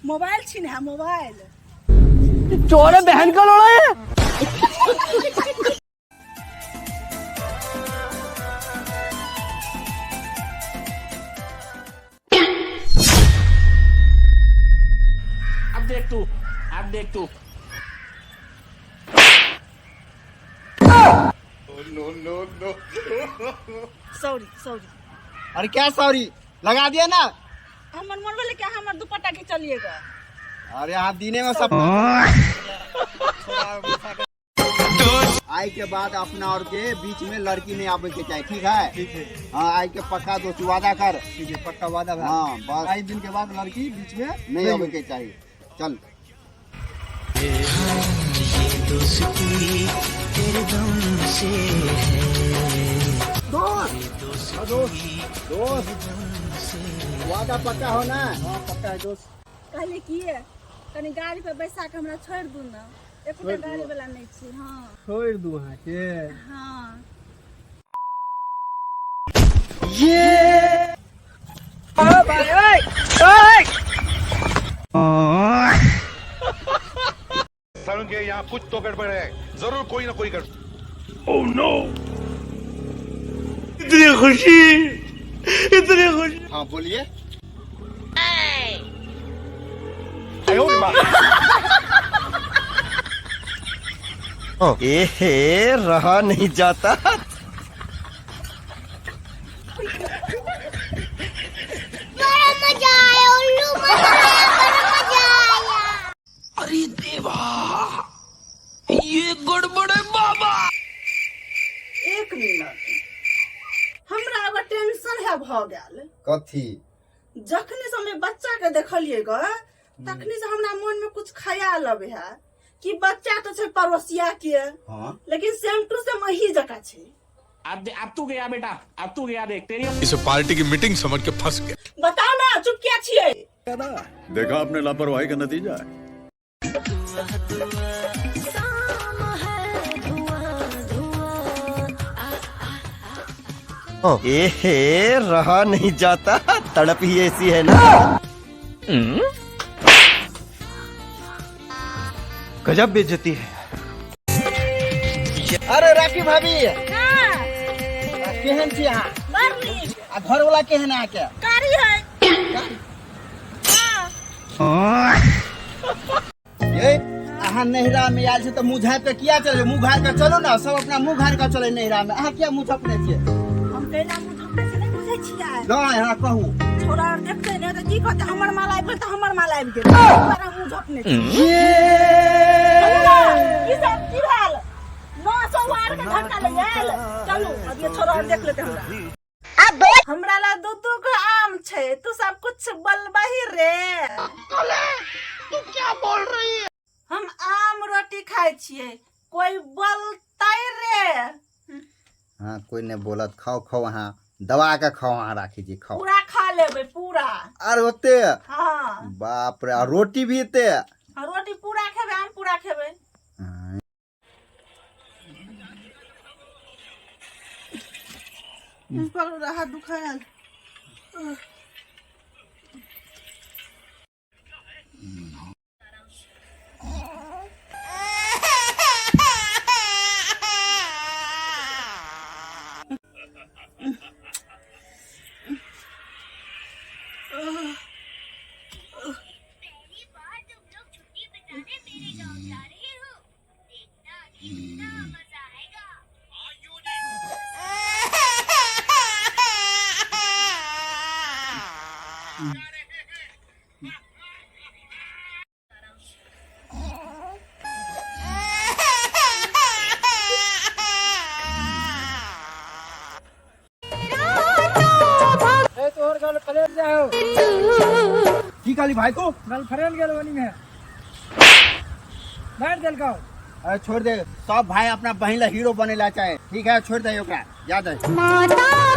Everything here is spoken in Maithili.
मोबाइल छीन है मोबाइल। चोरे बहन का लोड़ा है। अब देख तू, अब देख तू। Sorry sorry. अरे क्या सॉरी लगा दिया ना। हमर मन भेलै कि हमर दुपट्टा खिंचलिएगा। अरे यहाँ दिने में सब आई के बाद अपना और के बीच में लड़की नहीं आवे के चाहिए, ठीक है? ठीक है। हाँ, आई के पक्का दोस्त वादा कर। ठीक है, पक्का वादा है। हाँ बस। आई दिन के बाद लड़की बीच में नहीं आवे के चाहिए। चल। दोस्त दोस्त वादा पक्का हो ना? हाँ पक्का है दोस्त। कहले कि कनी गाड़ी पर बैसा के हमरा छोड़ दू ना, एकोटा गाड़ी वाला नहीं छी। हाँ। छोड़ दू अहाँ के? हाँ। के यहाँ कुछ तो गड़बड़ है, जरूर कोई ना कोई गड़बड़। इतनी खुशी, इतनी खुशी। हाँ बोलिए। एहे रहा नहीं जाता। बड़ा मजा आया उल्लू, मजा आया, बड़ा मजा आया। एक मिनट, हमरा एगो टेंशन है भ गेल। कथी? जखनी से हमे बच्चा के देखलिए ग तखनी से हमरा मन में कुछ ख्याल अबे है कि बच्चा तो छै पड़ोसिया के, हाँ, लेकिन सेम टू सेम अही जकाँ छै। अब तू गया बेटा, अब तू गया, देख तेरी। इसे पार्टी की मीटिंग समझ के फंस गया। बताओ ना, चुप किया छियै? देखा आपने लापरवाही का नतीजा है। एहे रहा नहीं जाता, तड़प ही ऐसी है ना। गजब बेइज्जती है। अरे राखी भाभी। हाँ। केहन छी अहाँ? बड़ नीक। आ घर वाला केहन अहाँ के? कारी है। हाँ। ये अहाँ नैहरा में आयल छी तऽ मुँह झाँपि के किया चले? मुँह झाँपि के चलू ना, सब अपना मुँह झाँपि के चले नैहरा में, अहाँ किया मुँह झपने छियै? हम कैला मुँह झपने से नहीं बुझै छियै। नहि, अहाँ कहू। छोरा आर देखतै ने तऽ की कहतै? हमर माल आबि गेल तऽ हमर माल आबि गेल, ताहि दुआरे हम मुँह झपने छी। चलू ने, की सब की भेल? 900 आर के झटका ले आयल। चलू अब ये छोरा आर देख लेतै हमरा। हमरा ला दू दू गो आम छै, तू सब कुछ बोलबही रे? तू क्या बोल रही है? हम आम रोटी खाइ छियै, कोई बोलतै रे? हाँ, कोई नहीं बोलत, खाओ खाओ, अहाँ दबा के खाओ, अहाँ राखी जी खाओ। पूरा खा लेबै पूरा। आर ओते? हाँ। बाप रे, आ रोटी भी एते? हाँ, रोटी पूरा खेबै, आम पूरा खेबै। पकड़ो, हाथ दुखायल। पहली बार तुम लोग छुट्टी बिताने मेरे गांव जा रहे हो, देखना कितना मजा आएगा। तोहर गर्लफ्रेंड जाओ। की कहली भाई तू? गर्लफ्रेंड गेल बनी में मार देलकौ। अरे छोड़ दे, सब भाई अपना बहिन ला हीरो बनेला चाहे, ठीक है? छोड़ दे ओकरा, जा दे। माता